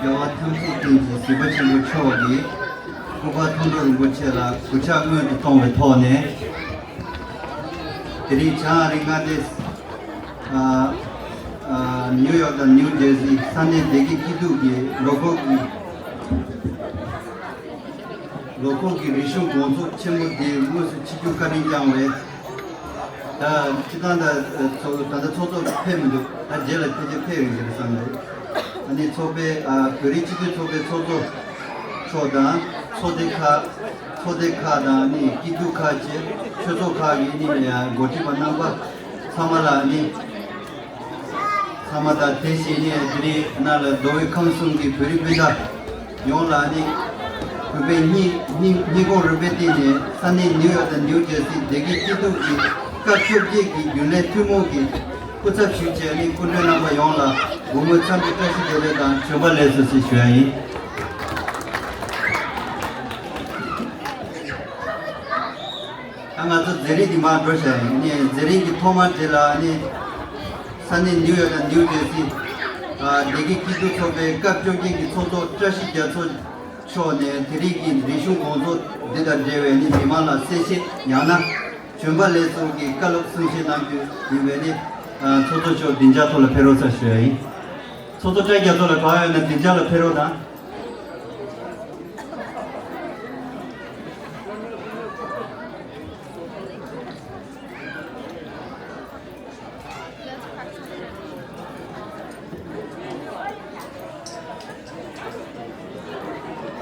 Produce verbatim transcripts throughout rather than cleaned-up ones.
རྒྱལ་བ་ཐམས་ཅད་མཁྱེན་ཅིང་གཟིགས་པ་ཆེན་པོ་མཆོག་གིས་སྐུ་པར་མཐོང་གྲོལ་རིན་པོ་ཆེ་ལ་གུས་ཕྱག་སྔོན་དུ་གཏོང་བའི་ཐོག་ནས། དེ་རིང་བྱང་ཨ་རི་མངའ་སྡེ། ཨ། ཨ། ནིའུ་ཡོག་དང་ནིའུ་ཇེར་སི་ས་གནས་སྡེ་དགེ་སྐྱིད་སྡུག་གི་ལོ་འཁོར་གྱི། ལོ་འཁོར་གྱི་རིག་གཞུང་དགོང་ཚོགས་ཆེན་མོ་འདི་དངོས་སུ་ཆིབས་བསྒྱུར་བཀའ་དྲིན་བསྐྱངས་བའི། ད་སྤྱི་བཏང་ད་ཚོགས་ད་ལྟ་ཚོགས་གཙོ་ཕེབས་མི་འདུག་ད་རྗེས་ལ་ཕལ་ཆེར་ཕེབས་ཡོང་གི་རེད་བསམ་འདུག་ཨ་ནི་ཚོགས་པའི། ཨ། བོད་རིགས་སྤྱི་མཐུན་ཚོགས་པའི་ཚོགས་གཙོ་མཆོག་དང་། ཚོགས་སྡེ་ཁག་ཚོགས་སྡེ་ཁག་དང་ནི་སྐྱིད་སྡུག་ཁག་བཅས་ཆོས་ཚོགས་ཁག་གི་ནི་འགོ་ཁྲིད་པ་རྣམ་པ་ཚང་མ་ལ་ནི། ཚང་མ་དང་དེ་བཞིན་ནི་དེ་རིང་ནང་ལ་མདོ་དབུས་ཁམས་གསུམ་གྱི་བོད་རིགས་སྤུན་ཟླ་ཡོངས་ལ་ནི། གུས་པས་སྙིང་སྙིང་སྙིང་ཁོང་རུས་པའི་གཏིང་ནས་ས་གནས་ནིའུ་ཡོག་དང་ནིའུ་ཇེར་སི་སྡེ་དགེ་སྐྱིད་སྡུག་གི་སྐབས་བཅོ་བརྒྱད་ཀྱི་རྒྱུན་ལས་ཐུན་མོང་གི་སྐུ་ཚབ་ཞུས་བྱས་ནི། སྐུ་མགྲོན་རྣམ་པ་ཡོངས་ལ་དགོང་མོའི་འཚམས་འདྲི་བཀྲ་ཤིས་བདེ་ལེགས་དང་བྱོན་པ་ལེགས་སོ་ཞེས་ཞུ་ཡ་ཡིན། ད་ང་ཚོ་མཛད་རིམ་འདི་མར་འགྲོ་བཞག་ཡིན། ནི་མཛད་རིམ་གྱི་ཐོག་མ་དེ་ལ་ནི། ས་གནས་ནིའུ་ཡོག་དང་ནིའུ་ཇེར་སི། ཨ། སྡེ་དགེ་སྐྱིད་སྡུག་ཚོགས་པའི་སྐབས་བཅོ་བརྒྱད་ཀྱི་ཚོགས་གཙོ་བཀྲ་ཤིས་རྒྱ་མཚོ་མཆོག་ནས་དེ་རིང་གི་རིག་གཞུང་དགོང་ཚོགས་འདི་དང་འབྲེལ་བའི་ནི་མི་མང་ལ་གསལ་བཤད། ཡང་ན་བྱོན་པ་ལེགས་སོ་ཞེས་བཀའ་སློབ་གསུང་བཤད་གནང་རྒྱུ་ཡིན་པས་ནི། ཨ། ཚོགས་གཙོ་མཆོག་སྡིངས་ཆ་ཐོག་ལ་ཕེབས་རོགས་ཟེར་ཞུ་ཡ་ཡིན། ཚོགས་གཙོ་བཀྲ་རྒྱ་མཚོ་ལགས་གང་ཡོད་ན་སྡིངས་ཆ་ལ་ཕེབས་རོགས་དང་།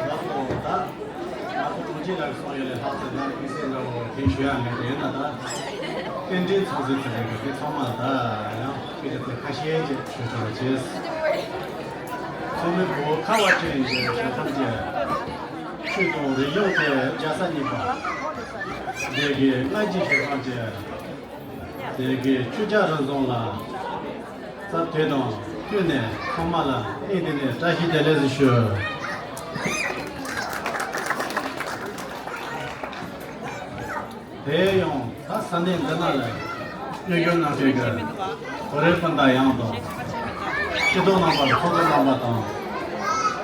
ལགས་སོ། ད་ང་ཚོ་དྲུང་ཆེ་ལགས་གསུངས་ཡོད་ལས་ལྷག་ཙམ་ང་དམིགས་བསལ་འདྲ་བོ་དེ་ཞུ་ཡ་མེད། དེ་ཡིན་ན་ད་རྟེན་འབྲེལ་ཚོགས་ཟིན་ཚར་བའི་དེ་ཚང་མ་ལ་ད་ཡང་སྐད་ཆ་དེ་ཁ་ཤས་ཅིག་ཞུ་ཆོག་པ་བྱས། ཚོགས་མི་བོད་ཁ་བ་ཅན་གྱི་ཞལ་ཐང་ཅན། ཆོས་དང་རིག་གཞུང་དེ་རྒྱལ་ས་གཉིས་པ། སྡེ་དགེ་སྔ་ཕྱི་ཞལ་ཐང་ཅན། སྡེ་དགེ་ཆོས་རྒྱལ་རིགས་གསུམ་ལ། སྐབས་དེ་དང་བསྟུན་ནས་ཚང་མ་ལ་སྙིང་ཐིག་ནས་བཀྲ་ཤིས་བདེ་ལེགས་ཞུ། དེ་ཡང་ད་ས་གནས་འདི་ན་ལ་གཡོ་སྒྱུ་གནང་མཁན་གྱི་བོད་རིགས་སྤུན་ཟླ་ཡོངས་དང་། སྤྱི་འཐུས་རྣམ་པ་དང་ཚོགས་གཙོ་རྣམ་པ་དང་།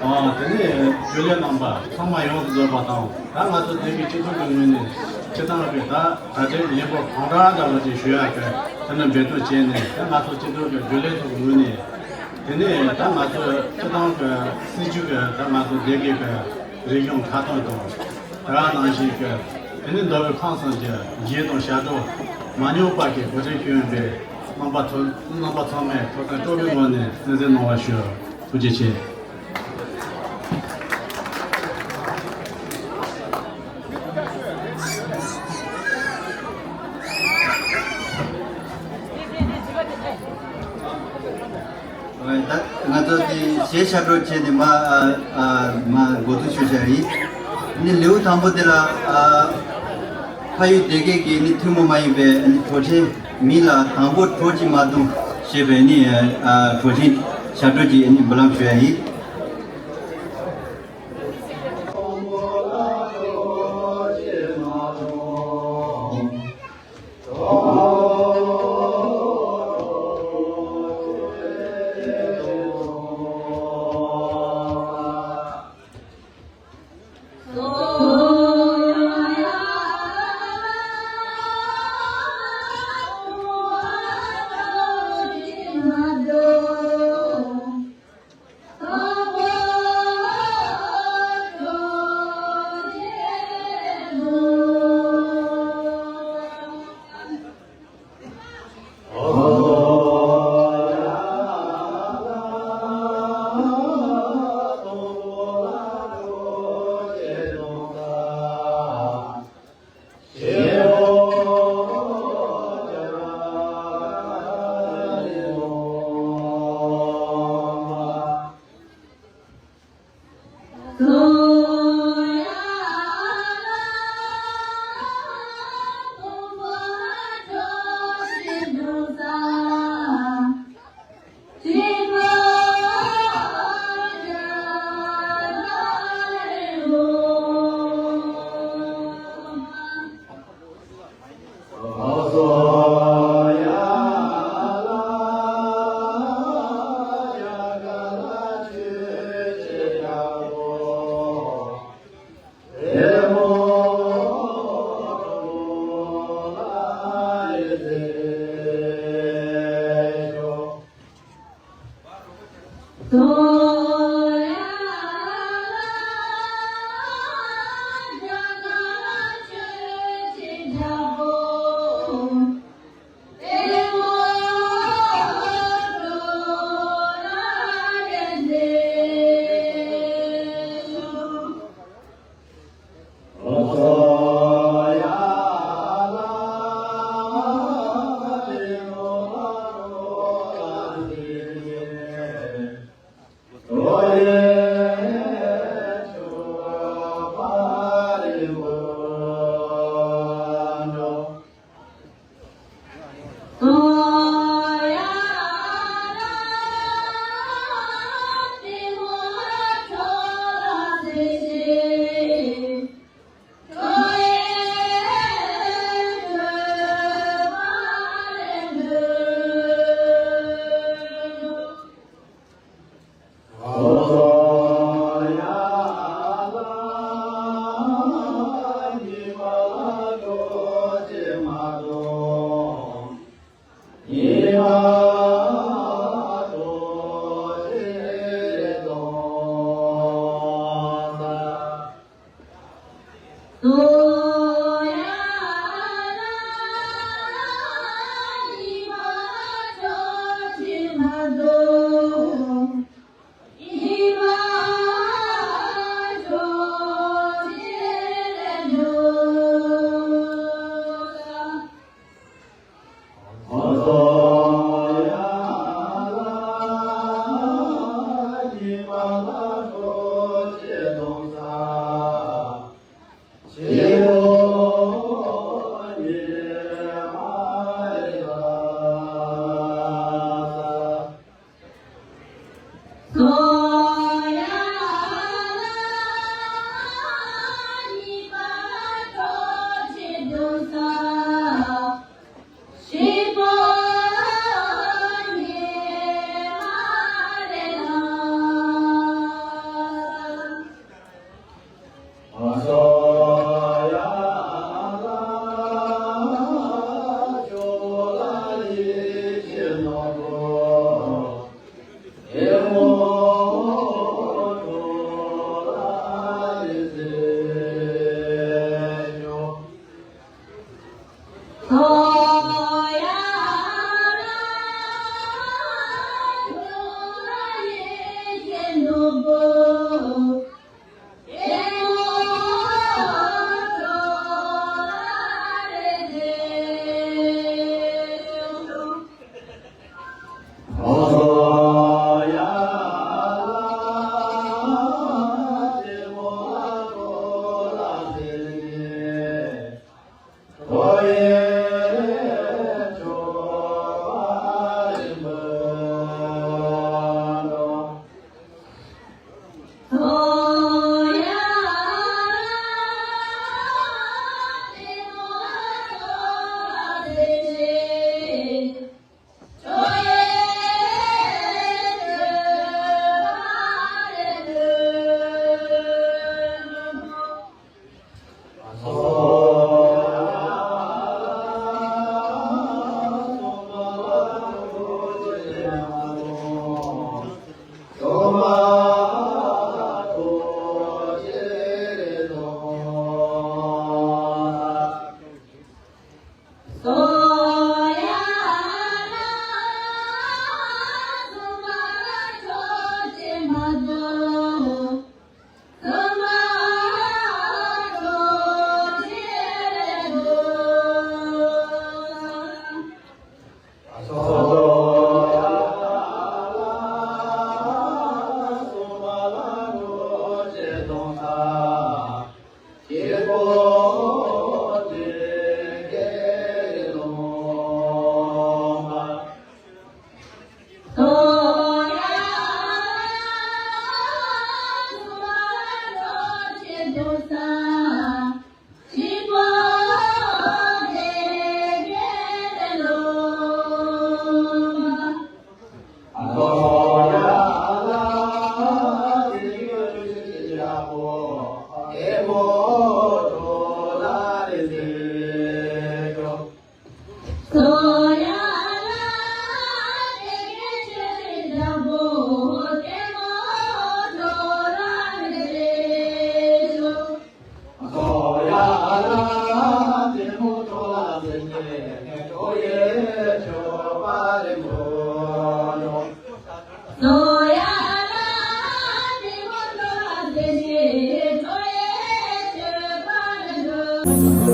ཨ། དེ་ནས་རྒྱུན་ལས་རྣམ་པ་ཚང་མ་ཡོངས་སུ་རྫོགས་པ་དང་། ད་ང་ཚོ་སྡེ་དགེ་སྤྱི་འཐུས་ཀྱི་ངོས་ནས་སྤྱི་བཏང་གི་ད་གྲ་སྒྲིག་ལེགས་པོ་གང་དྲག་འདྲ་བ་ཅིག་ཞུ་ཡག་གི་དེ་ནས་འབད་བརྩོན་བྱས་ནས། ད་ང་ཚོ་སྤྱི་འཐུས་ཀྱི་རྒྱུན་ལས་ཚོ་གི་ངོས་ནས། དེ་ནས་ད་ང་ཚོ་སྤྱི་བཏང་གི་སྲིད་བྱུས་ཀྱི་ད་ང་ཚོ་སྡེ་དགེ་གི་རིག་གཞུང་མཐའ་སྟོན་དང་། དེ་ག་ནང་བཞིན་གྱི་དེ་ནི་མདོ་དབུས་ཁམས་གསུམ་གྱི་རྒྱན་དང་ཞབས་བྲོ་མ་ཉམས་པ་གི་གོ་སྒྲིག་ཞུ་ཡོང་པའི་རྣམ་པ་ཚོ། རྣམ་པ་ཚང་མས་ཐུགས་བསམ་སྤྲོ་བའི་ངང་ནས་གསན་གཟིགས་གནང་བ་ཞུ། ཐུགས་རྗེ་ཆེ། ད་ང་ཚོ་དེ་གཞས་ཞབས་བྲོ་བྱས་ནས་མ། ཨ། ཨ། མ་འགོ་འཛུགས་ཞུ་བྱ་ཡིན། ནི་ལེའུ་དང་པོ་དེ་ལ། ཨ། ཕ་ཡུལ་སྡེ་དགེ་གི་ནི་ཐུན་མོང་མ་ཡིན་པའི་ནི་གྲོགས་ཆེན། མི་ལ་དང་པོ་གྲོགས་ཀྱིས་མ་བརྡུང་ཞེས་པའི་ནི། ཨ། གྲོགས་ཆེན་ཞབས་བྲོ་ཅིག་ནི་འབུལ་ལམ་ཞུ་ཡ་ཡིན།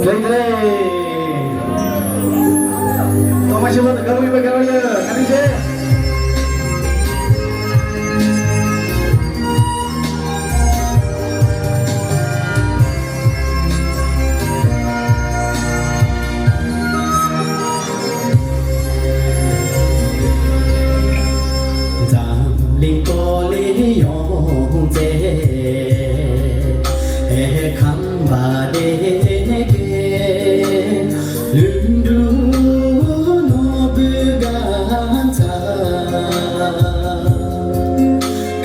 རེད་རེད། ཐོག་མ་ཆེན་པོ་དང་དགའ་པོ་ཡོད་པའི་དགའ་པོ་ཡོད། བཀའ་དྲིན་ཆེ། འཛམ་གླིང་སྟོད་ལས་ཡོང་ཚེ་ཁམས་པ་སྡེ་དགེ་ལྷུན་གྲུབ་ནོར་བུའི་སྒང་ཚང་།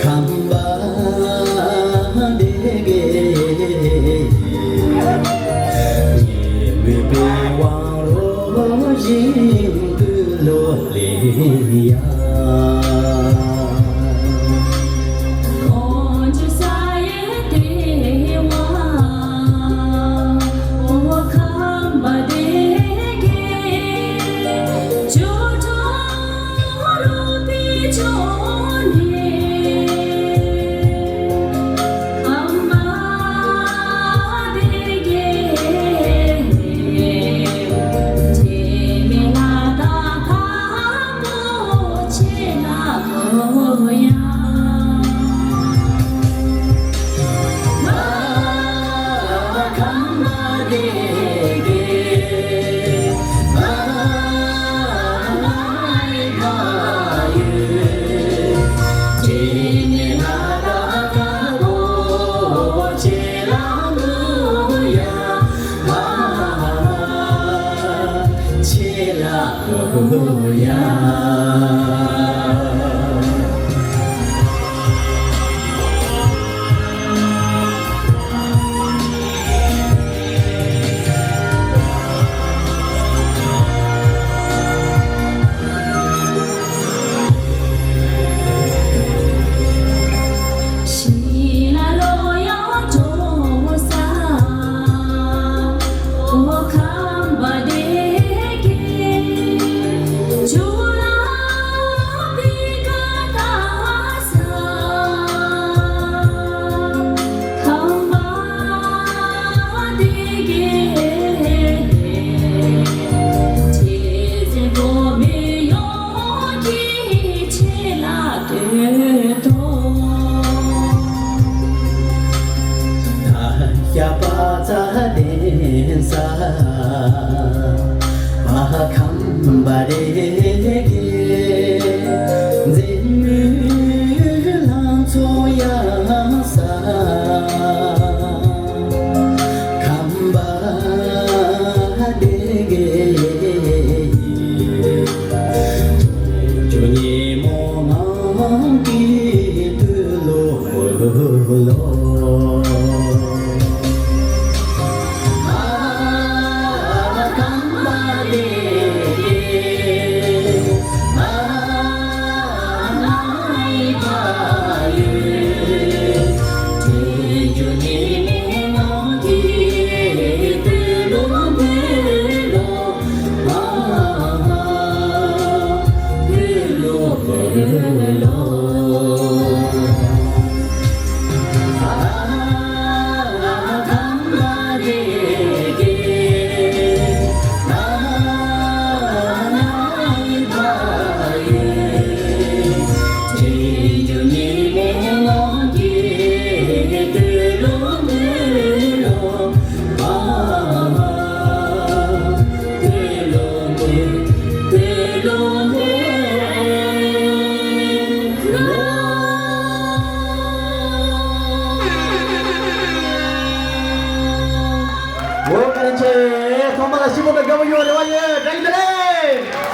ཁམས་པ་སྡེ་དགེ་ཉི་མའི་དབང་རོལ་བཞིན་ཏུ་ལོ་ལེགས་ཡ། ཁམས་པ་སྡེ་དགེ་འཛིན་མའི་ལང་ཚོ་ཡང་ས། ཁམས་པ་སྡེ་དགེ་ཉི་མ་ངང་གིས་དུས་ལོ་ལོ། འོ། བཀའ་དྲིན་ཆེ། ཚང་མ་ལ་ཞིབ་མོ་དང་དགའ་པོ་ཡོང་རེ་བ་ཡོད། བཀྲ་ཤིས་བདེ་ལེགས།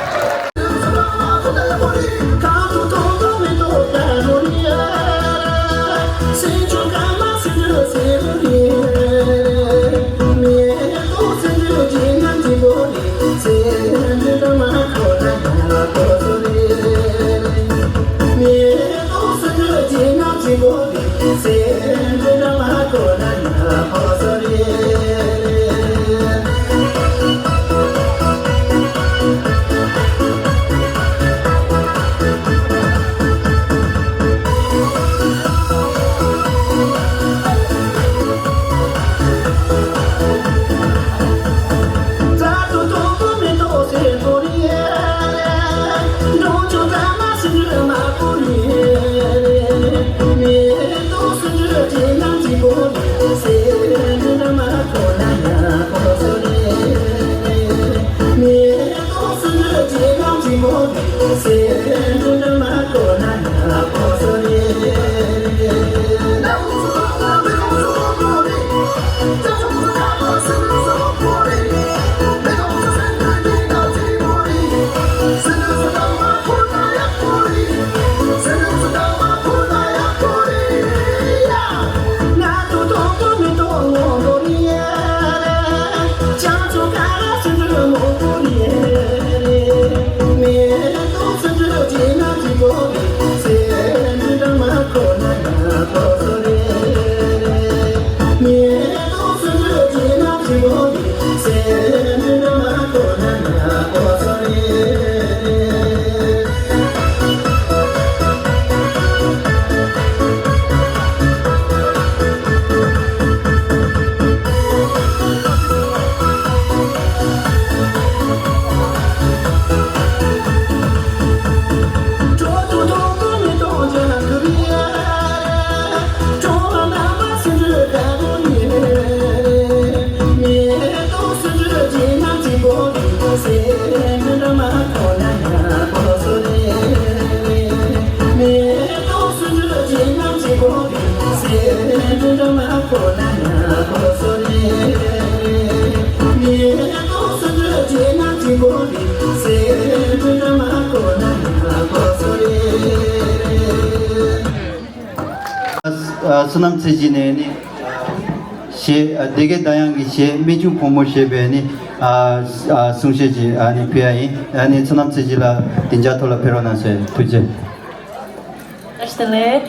བསོད་ནམས་ཚེ་སྐྱིད་ནས་ནི་གཞས། སྡེ་དགེ་ཟླ་དབྱངས་ཀྱི་གཞས་རྨད་བྱུང་ཕོ་མོ་ཞེས་པའི་ནི་གསུང་བཤད་ཅིག་ནི་ཕུལ་ཡ་ཡིན། ནི་བསོད་ནམས་ཚེ་སྐྱིད་ལགས་བདེ་འཇགས་ཐོག་ལ་ཕེབས་རོགས་གནང་ཞེས། ཐུགས་རྗེ་ཆེ། བཀྲ་ཤིས་བདེ་ལེགས།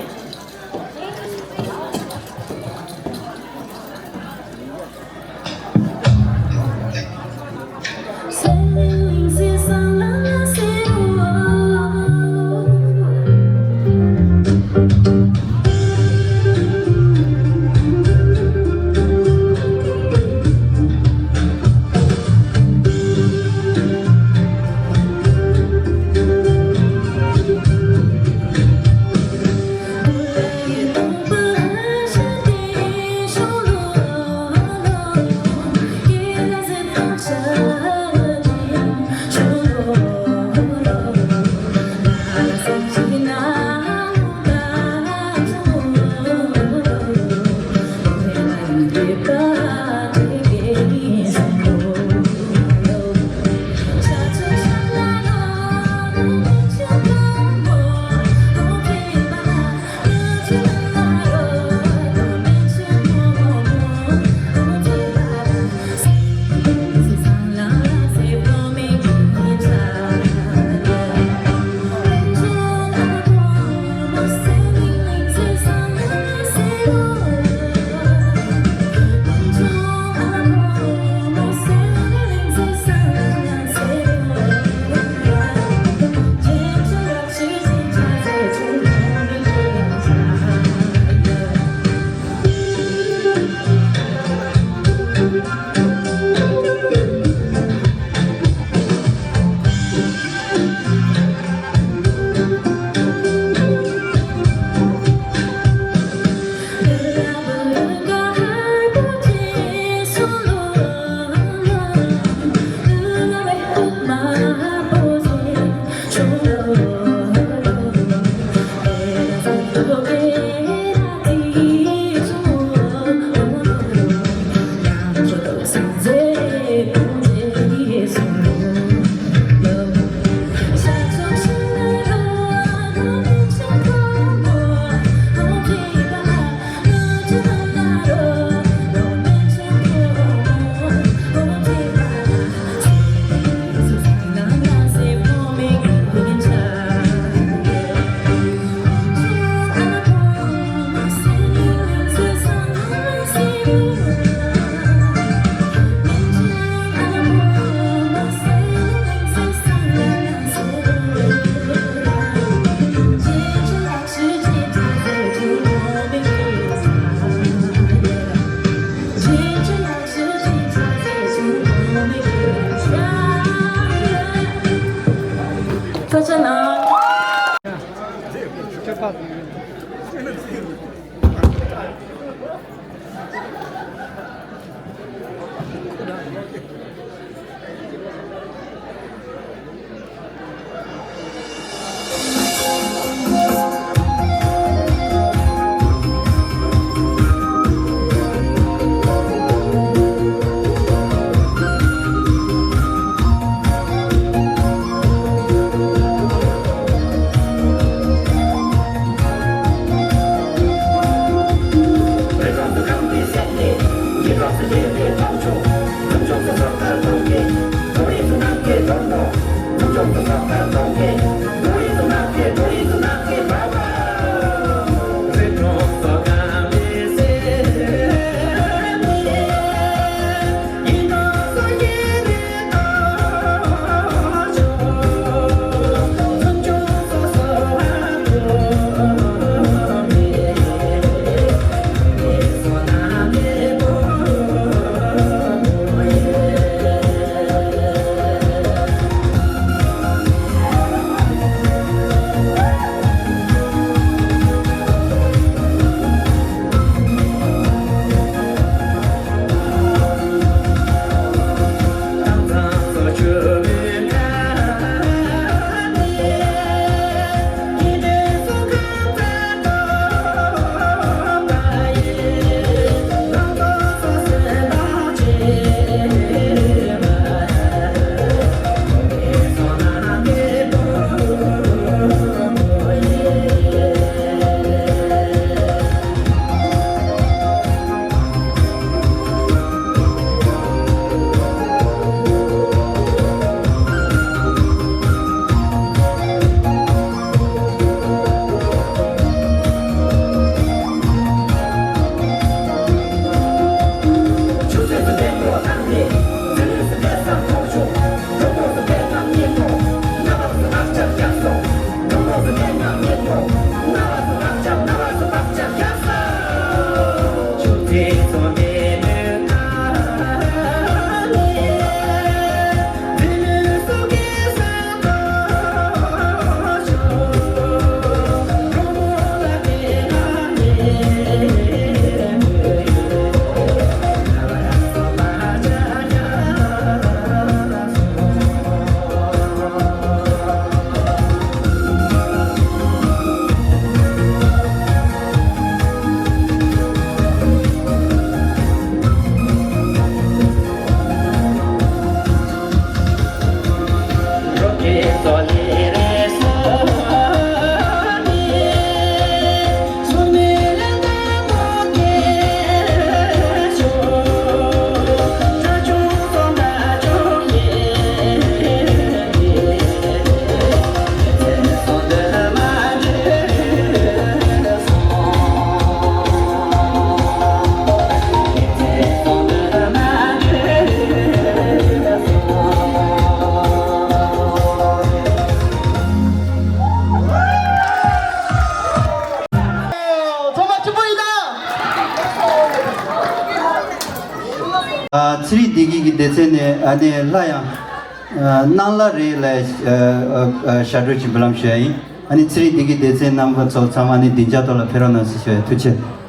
ཨ། ཚེ་རིང་བདེ་སྐྱིད་ཀྱི་སྡེ་ཚན་ནས་ཨ་ནི་སླར་ཡང་ཨ་སྣང་ལ་རེད་ལ་ཨ་ཨ་ཞབས་བྲོ་ཞིག་འབུལ་ལམ་ཞུ་ཡ་ཡིན། ཨ་ནི་ཚེ་རིང་བདེ་སྐྱིད་སྡེ་ཚན་རྣམ་པ་ཚོ་ཚང་མ་ཨ་ནི་སྡིངས་ཆ་ཐོག་ལ་ཕེབས་རོགས་གནང་ཟེར་ཞུ་ཡ། ཐུགས་རྗེ་ཆེ།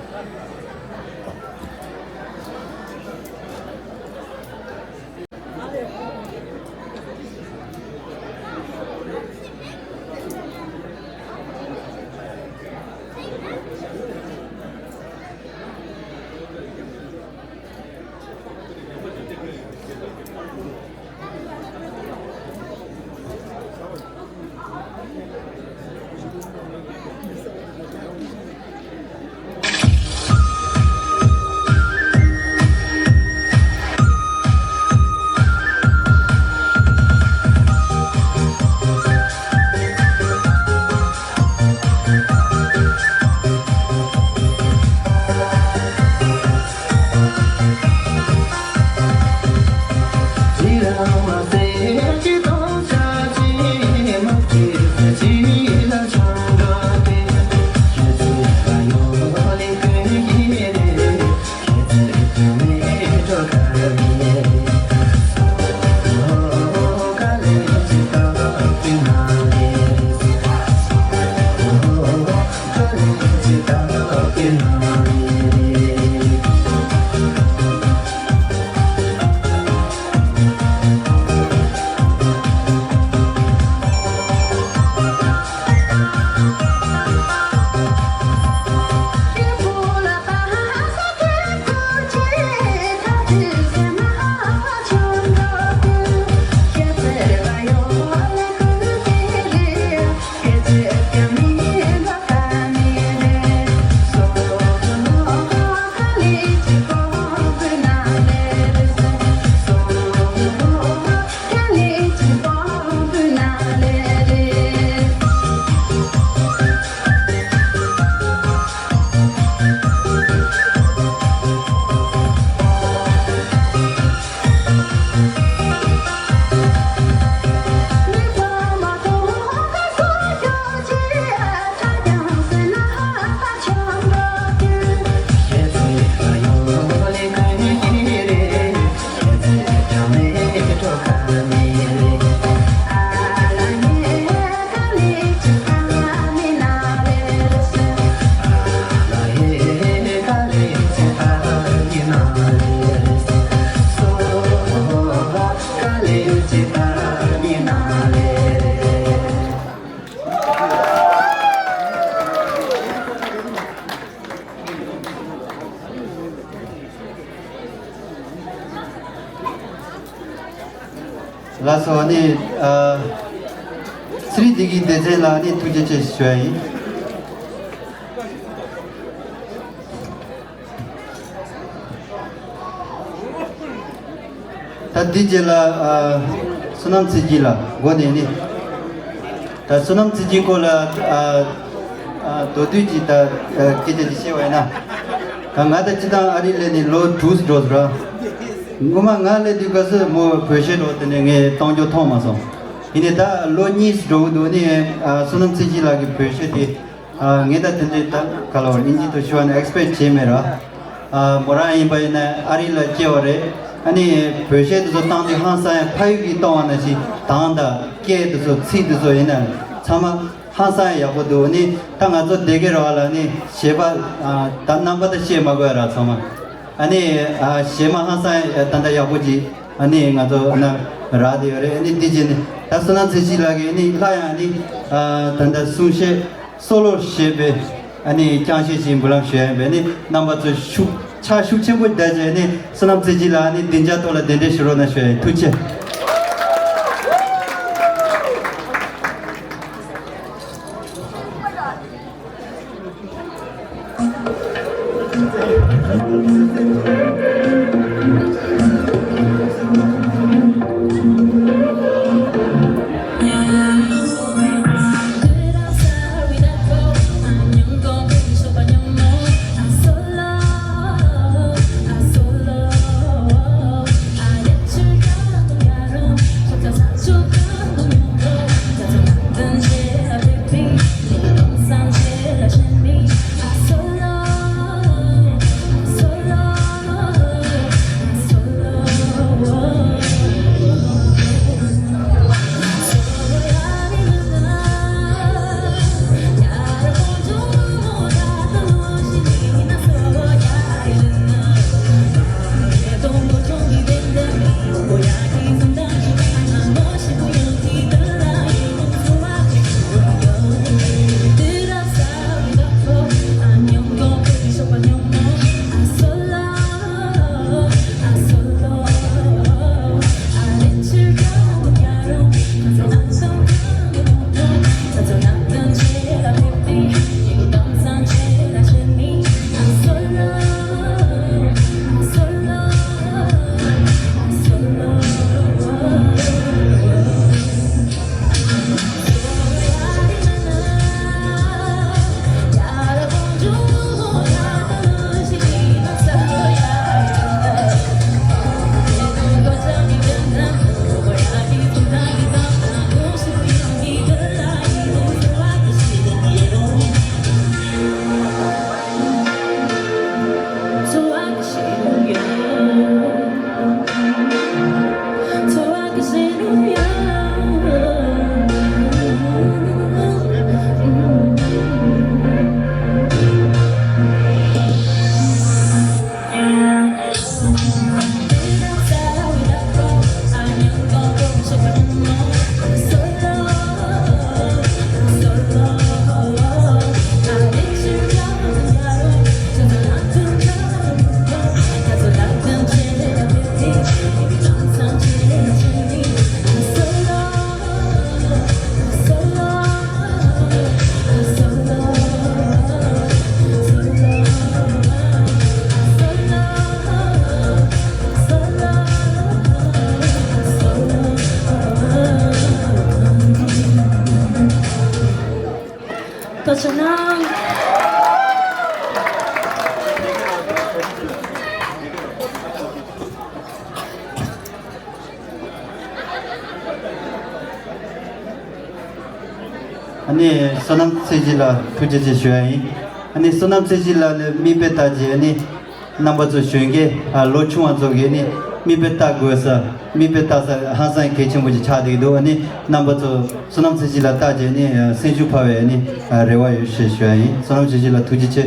ལགས་སོ། ཨ་ནི་ཨ་ཚེ་རིང་བདེ་སྐྱིད་སྡེ་ཚན་ལ་ཨ་ནི་ཐུགས་རྗེ་ཆེ་ཞུ་ཡ་ཡིན། ད་འདི་རྗེས་ལ་ཨ་བསོད་ནམས་ཚེ་སྐྱིད་ལགས་འགོ་ནས་ནི། ད་བསོད་ནམས་ཚེ་སྐྱིད་སྐོར་ལ་ཨ་ཨ་མདོར་བསྡུས་ཀྱིས་ད་ཨ་སྐད་ཆ་ཅིག་བཤད་པ་ཡིན་ན། ད་ང་ད་སྤྱིར་བཏང་ཨ་རི་སླེབས་ནས་ལོ་དྲུག་འགྲོ་སོང་ར། སྔོན་མ་ང་སླེབས་དུས་སྐབས་སུ་མོ་བོད་གཞས་འགྲོ་དེ་ནས་ངས་གཏོང་རྒྱུ་མཐོང་མ་སོང་། ཡིན་ནའི་ད་ལོ་གཉིས་འགྲོ་གི་འདུག་ནི། ཨ་བསོད་ནམས་ཚེ་སྐྱིད་ལགས་ཀྱི་བོད་གཞས་དེ། ཨ་ངས་ད་དེ་འདྲའི་ད་ག་ལ་བ་དབྱིན་ཇི་དུ་ཞུ་བ་ནི་ཨེག་སི་པེག་བྱས་མེད་ར། ཨ་མོ་རང་ཡིན་པ་ཡིན་ན་ཨ་རི་ལ་སྐྱེས་པ་རེད། ཨ་ནི་བོད་གཞས་དེ་ཚོ་བཏང་དུས་ཧང་སང་ཡང་ཕ་ཡུལ་གྱི་གཏོང་བ་ནང་བཞིན་གདངས་དང་སྐད་དེ་ཚོ་ཚིག་དེ་ཚོ་ཡིན་ན་ཚང་མ་ཧང་སང་ཡང་ཡག་པོ་འདུག་ནི་ད་ང་ཚོ་སྡེ་དགེ་ར་བ་ལ་ནི་གཞས་པ་ཨ་ད་རྣམ་པ་ད་བཤད་མ་དགོས་ར་ཚང་མ། ཨ་ནི་ཨ་གཞས་མ་ཧང་སང་ད་ལྟ་ཡག་པོ་ཅིག་ཨ་ནི་ང་ཚོ་ན་རག་དེ་ཡོད་རེད། ཨ་ནི་འདི་རྗེས་ནི་ད་བསོད་ནམས་ཚེ་སྐྱིད་ལགས་ཀྱིས་ཨ་ནི་སླར་ཡང་ཨ་ནི་ཨ་ད་ལྟ་གསུང་བཤད་སོ་ལོ་བཞེས་པའི་ཨ་ནི་རྐྱང་གཞས་ཤིག་འབུལ་ལམ་ཞུ་ཡ་ཡིན་པས། ཨ་ནི་རྣམ་པ་ཚོ་ཤུགས་ཆ་ཤུགས་ཆེན་པོ་བརྒྱབ་བྱས་ནི་བསོད་ནམས་ཚེ་སྐྱིད་ལགས་ཨ་ནི་སྡིངས་ཆ་ཐོག་ལ་གདན་འདྲེན་ཞུ་རོགས་གནང་ཞུ་ཡ་ཡིན། ཐུགས་རྗེ་ཆེ། བསོད་ནམས། ཨ་ནི་བསོད་ནམས་ཚེ་སྐྱིད་ལགས་ཐུགས་རྗེ་ཆེ་ཞུ་ཡ་ཡིན། ཨ་ནི་བསོད་ནམས་ཚེ་སྐྱིད་ལགས་ལ་མིག་དཔེ་ལྟ་རྗེས་ཨ་ནི། རྣམ་པ་ཚོ་གཞོན་སྐྱེས་ཨ་ལོ་ཆུང་བ་ཚོ་གིས་ནི་མིག་དཔེ་ལྟ་དགོས་ས། མིག་དཔེ་ལྟ་ས་ཧང་སང་གལ་ཆེན་པོ་ཞིག་ཆགས་བསྡད་ཀྱི་འདུག་ཨ་ནི་རྣམ་པ་ཚོ་བསོད་ནམས་ཚེ་སྐྱིད་ལགས་ལྟ་རྗེས་ནི་ཨ་སེམས་ཤུགས་འཕར་བའི་ཨ་ནི་ཨ་རེ་བ་ཡོད་ཞེས་ཞུ་ཡ་ཡིན། བསོད་ནམས་ཚེ་སྐྱིད་ལགས་ཐུགས་རྗེ་ཆེ།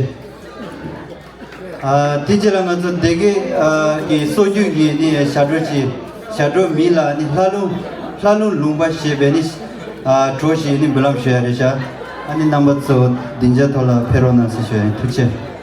ཨ་དེ་རྗེས་ལ་ང་ཚོ་སྡེ་དགེ་ཨ་གི་སྲོལ་རྒྱུན་གྱི་ནི་ཞབས་བྲོ་ཅིག་ཞབས་བྲོ་མིང་ལ་ནི་ལྷ་ལུང་ལྷ་ལུང་ལུང་པ་ཞེས་པའི་ནི་ཨ་བྲོ་ཞིག་ནི་འབུལ་ལམ་ཞུ་ཡ་རེད་ཤག་ཨ་ནི་རྣམ་པ་ཚོ་སྡིངས་ཆ་ཐོག་ལ་ཕེབས་རོགས་གནང་ཞེས་ཞུ་ཡ་ཡིན། ཐུགས་རྗེ་ཆེ།